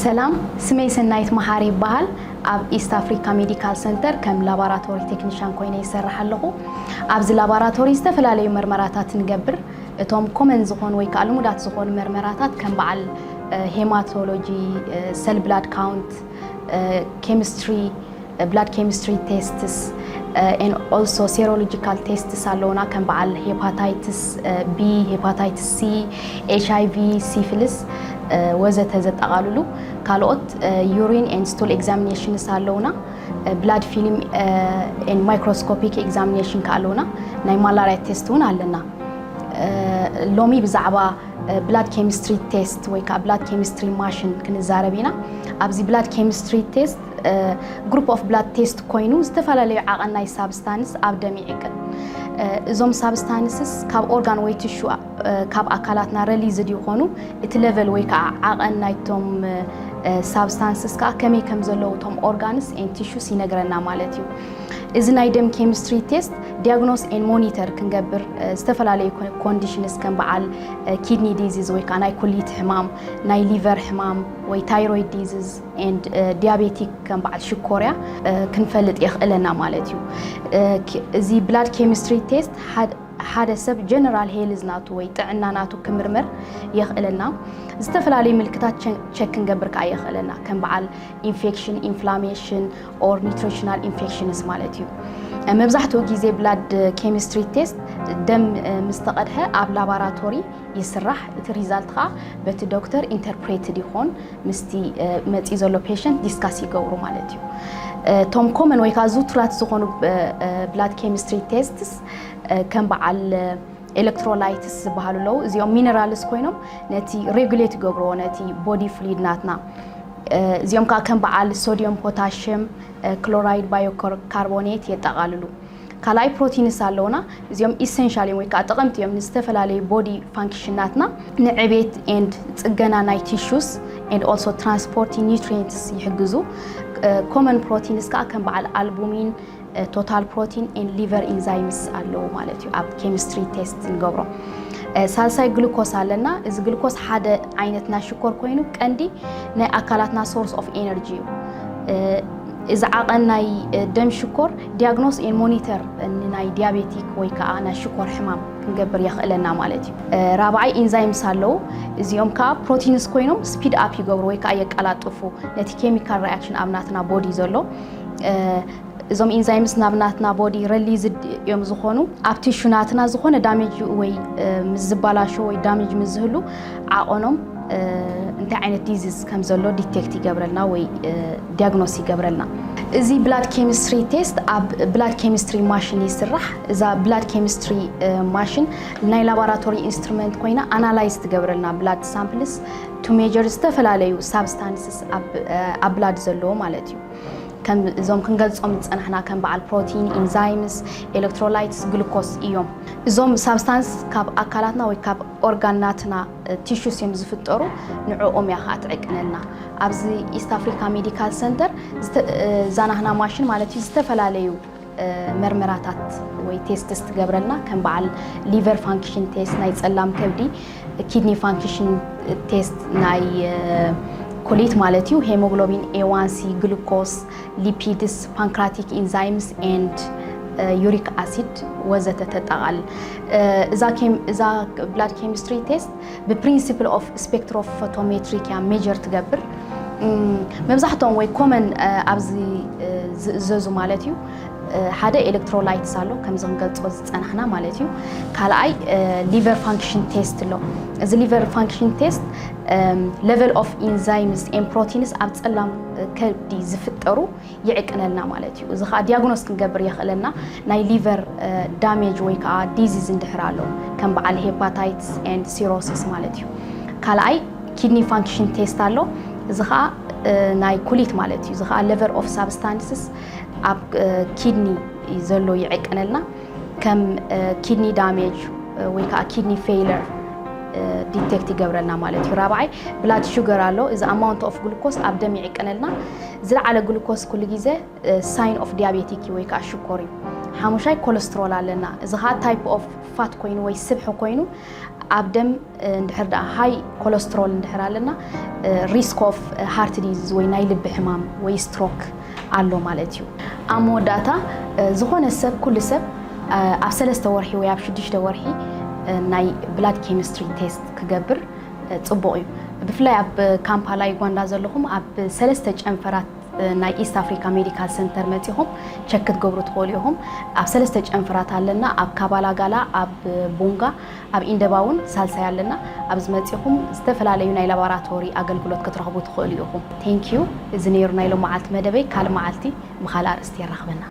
ሰላም፣ ስመይ ሰናይት መሓሪ ይበሃል። ኣብ ኢስት ኣፍሪካ ሜዲካል ሰንተር ከም ላቦራቶሪ ቴክኒሻን ኮይነ ይሰርሕ ኣለኹ። ኣብዚ ላቦራቶሪ ዝተፈላለዩ መርመራታት ንገብር። እቶም ኮመን ዝኾኑ ወይ ከዓ ልሙዳት ዝኾኑ መርመራታት ከም በዓል ሄማቶሎጂ፣ ሰል ብላድ ካውንት፣ ኬሚስትሪ፣ ብላድ ኬሚስትሪ ቴስትስ፣ and also serological tests ኣለውና፣ ከም በዓል ሄፓታይትስ ቢ፣ ሄፓታይትስ ሲ፣ ኤች ኣይ ቪ፣ ሲፊልስ ወዘተ ዘጠቓልሉ። ካልኦት ዩሪን and stool examinations ኣለውና። ብላድ ፊልም and microscopic examination ከ ኣለውና። ናይ ማላርያ ቴስት እውን ኣለና። ሎሚ ብዛዕባ ብላድ ኬሚስትሪ ቴስት ወይ ከዓ ብላድ ኬሚስትሪ ማሽን ክንዛረብ ኢና። ኣብዚ ብላድ ኬሚስትሪ ቴስት ግሩፕ ኦፍ ብላድ ቴስት ኮይኑ ዝተፈላለዩ ዓቐን ናይ ሳብስታንስ ኣብ ደም ይዕቅን። እዞም ሳብስታንስስ ካብ ኦርጋን ወይ ቲሹ ካብ ኣካላትና ረሊዝድ ይኾኑ። እቲ ሌቨል ወይ ከዓ ዓቐን ናይቶም ሳብስታንስስ ከዓ ከመይ ከም ዘለዉ እቶም ኦርጋንስ ኤን ቲሹስ ይነግረና ማለት እዩ። እዚ ናይ ደም ኬሚስትሪ ቴስት ዲያግኖስ ኤን ሞኒተር ክንገብር፣ ዝተፈላለዩ ኮንዲሽንስ ከም በዓል ኪድኒ ዲዚዝ ወይ ከዓ ናይ ኩሊት ሕማም፣ ናይ ሊቨር ሕማም ወይ ታይሮይድ ዲዚዝ ኤንድ ዲያቤቲክ ከም በዓል ሽኮርያ ክንፈልጥ የኽእለና ማለት እዩ። እዚ ብላድ ኬሚስትሪ ቴስት ሓደ ሰብ ጀነራል ሄልዝ ናቱ ወይ ጥዕና ናቱ ክምርመር የኽእለና። ዝተፈላለዩ ምልክታት ቸክ ክንገብር ከዓ የኽእለና፣ ከም በዓል ኢንፌክሽን፣ ኢንፍላሜሽን ኦር ኒትሪሽናል ኢንፌክሽንስ ማለት እዩ። መብዛሕትኡ ግዜ ብላድ ኬሚስትሪ ቴስት ደም ምስ ተቐድሐ ኣብ ላባራቶሪ ይስራሕ። እቲ ሪዛልት ከዓ በቲ ዶክተር ኢንተርፕሬትድ ይኾን፣ ምስቲ መፂ ዘሎ ፔሸንት ዲስካስ ይገብሩ ማለት እዩ። እቶም ኮመን ወይ ከዓ ዝውቱራት ዝኾኑ ብላድ ኬሚስትሪ ቴስትስ ከም በዓል ኤሌክትሮላይትስ ዝበሃሉ ኣለዉ። እዚኦም ሚነራልስ ኮይኖም ነቲ ሬጉሌት ይገብርዎ ነቲ ቦዲ ፍሉይድ ናትና። እዚኦም ከዓ ከም በዓል ሶዲየም፣ ፖታሽየም ክሎራይድ፣ ባዮካርቦኔት የጠቓልሉ። ካልኣይ ፕሮቲንስ ኣለውና። እዚኦም ኢሰንሻል እዮም ወይ ከዓ ጠቐምቲ እዮም ንዝተፈላለዩ ቦዲ ፋንክሽናትና፣ ንዕቤት ኤንድ ፅገና ናይ ቲሹስ ኤንድ ኦልሶ ትራንስፖርቲንግ ኒውትሪየንትስ ይሕግዙ። ኮመን ፕሮቲንስ ከዓ ከም በዓል ኣልቡሚን፣ ቶታል ፕሮቲን ኤንድ ሊቨር ኢንዛይምስ ኣለዉ ማለት እዩ። ኣብ ኬሚስትሪ ቴስት ንገብሮም። ሳልሳይ ግሉኮስ ኣለና። እዚ ግሉኮስ ሓደ ዓይነት ናይ ሽኮር ኮይኑ ቀንዲ ናይ ኣካላትና ሶርስ ኦፍ ኤነርጂ እዩ። እዚ ዓቐን ናይ ደም ሽኮር ዲያግኖስ ኤን ሞኒተር ናይ ዲያቤቲክ ወይ ከዓ ናይ ሽኮር ሕማም ክንገብር የኽእለና ማለት እዩ። ራብዓይ ኢንዛይምስ ኣለዉ። እዚኦም ከዓ ፕሮቲንስ ኮይኖም ስፒድ ኣፕ ይገብሩ ወይ ከዓ የቀላጥፉ ነቲ ኬሚካል ሪያክሽን ኣብ ናትና ቦዲ ዘሎ። እዞም ኢንዛይምስ ናብ ናትና ቦዲ ረሊዝድ እዮም ዝኾኑ። ኣብ ቲሹ ናትና ዝኾነ ዳሜጅ ወይ ምስ ዝበላሾ ወይ ዳሜጅ ምስ ዝህሉ ዓቐኖም እንታይ ዓይነት ዲዚዝ ከም ዘሎ ዲቴክት ይገብረልና ወይ ዲያግኖስ ይገብረልና። እዚ ብላድ ኬሚስትሪ ቴስት ኣብ ብላድ ኬሚስትሪ ማሽን ይስራሕ። እዛ ብላድ ኬሚስትሪ ማሽን ናይ ላባራቶሪ ኢንስትሩመንት ኮይና ኣናላይዝ ትገብረልና ብላድ ሳምፕልስ ቱ ሜጀር ዝተፈላለዩ ሳብስታንስስ ኣብ ብላድ ዘለዎ ማለት እዩ። ከም እዞም ክንገልጾም ዝጸናሕና ከም በዓል ፕሮቲን፣ ኢንዛይምስ፣ ኤሌክትሮላይትስ፣ ግሉኮስ እዮም። እዞም ሳብስታንስ ካብ ኣካላትና ወይ ካብ ኦርጋናትና ቲሹስ እዮም ዝፍጠሩ። ንዕኦም እያ ከዓ ትዕቅነልና። ኣብዚ ኢስት ኣፍሪካ ሜዲካል ሰንተር ዝተ- እዛ ናህና ማሽን ማለት እዩ ዝተፈላለዩ መርመራታት ወይ ቴስትስ ትገብረልና ከም በዓል ሊቨር ፋንክሽን ቴስት ናይ ጸላም ከብዲ፣ ኪድኒ ፋንክሽን ቴስት ናይ ኩሊት ማለት እዩ፣ ሄሞግሎቢን ኤ ዋን ሲ፣ ግሉኮስ፣ ሊፒድስ፣ ፓንክራቲክ ኢንዛይምስ ኤንድ ዩሪክ ኣሲድ ወዘተ ተጠቓልል። እዛ ብላድ ኬሚስትሪ ቴስት ብፕሪንሲፕል ኦፍ ስፔክትሮፎቶሜትሪክ እያ ሜጀር ትገብር። መብዛሕትኦም ወይ ኮመን ኣብዚ ዝእዘዙ ማለት እዩ። ሓደ ኤሌክትሮላይትስ ኣሎ፣ ከምዚ ክንገልጾ ዝጸናሕና ማለት እዩ። ካልኣይ ሊቨር ፋንክሽን ቴስት ኣሎ። እዚ ሊቨር ፋንክሽን ቴስት ሌቨል ኦፍ ኢንዛይምስ ኤን ፕሮቲንስ ኣብ ጸላም ከብዲ ዝፍጠሩ ይዕቅነልና ማለት እዩ። እዚ ከዓ ዲያግኖስ ክንገብር የኽእለና ናይ ሊቨር ዳሜጅ ወይ ከዓ ዲዚዝ እንድሕር ኣሎ፣ ከም በዓል ሄፓታይትስ ኤንድ ሲሮሲስ ማለት እዩ። ካልኣይ ኪድኒ ፋንክሽን ቴስት ኣሎ። እዚ ከዓ ናይ ኩሊት ማለት እዩ። እዚ ከዓ ሌቨል ኦፍ ሳብስታንስስ ኣብ ኪድኒ ዘሎ ይዕቅነልና፣ ከም ኪድኒ ዳሜጅ ወይ ከዓ ኪድኒ ፌይለር ዲቴክት ይገብረልና ማለት እዩ። ራብዓይ ብላድ ሹገር ኣሎ። እዚ ኣማውንት ኦፍ ግሉኮስ ኣብ ደም ይዕቅነልና። ዝለዓለ ግሉኮስ ኩሉ ግዜ ሳይን ኦፍ ዲያቤቲክ ወይ ከዓ ሽኮር እዩ። ሓሙሻይ ኮለስትሮል ኣለና። እዚ ከዓ type of fat ኮይኑ ወይ ስብሒ ኮይኑ ኣብ ደም እንድሕር ደኣ high cholesterol እንድሕር ኣለና risk of heart disease ወይ ናይ ልቢ ሕማም ወይ ስትሮክ ኣሎ ማለት እዩ። ኣብ መወዳእታ ዝኾነ ሰብ ኩሉ ሰብ ኣብ ሰለስተ ወርሒ ወይ ኣብ ሽዱሽተ ወርሒ ናይ blood chemistry test ክገብር ፅቡቕ እዩ። ብፍላይ ኣብ ካምፓላ ዩጋንዳ ዘለኹም ኣብ ሰለስተ ጨንፈራት ናይ ኢስት ኣፍሪካ ሜዲካል ሰንተር መፂኹም ቸክ ክትገብሩ ትኽእሉ ኢኹም። ኣብ ሰለስተ ጨንፈራት ኣለና፣ ኣብ ካባላጋላ፣ ኣብ ቡንጋ፣ ኣብ ኢንደባ እውን ሳልሳይ ኣለና። ኣብዚ መፂኹም ዝተፈላለዩ ናይ ላቦራቶሪ ኣገልግሎት ክትረኽቡ ትኽእሉ ኢኹም። ቴንኪዩ። እዚ ነይሩ ናይ ሎመዓልቲ መደበይ። ካልእ መዓልቲ ብኻልእ ኣርእስቲ የራኽበና።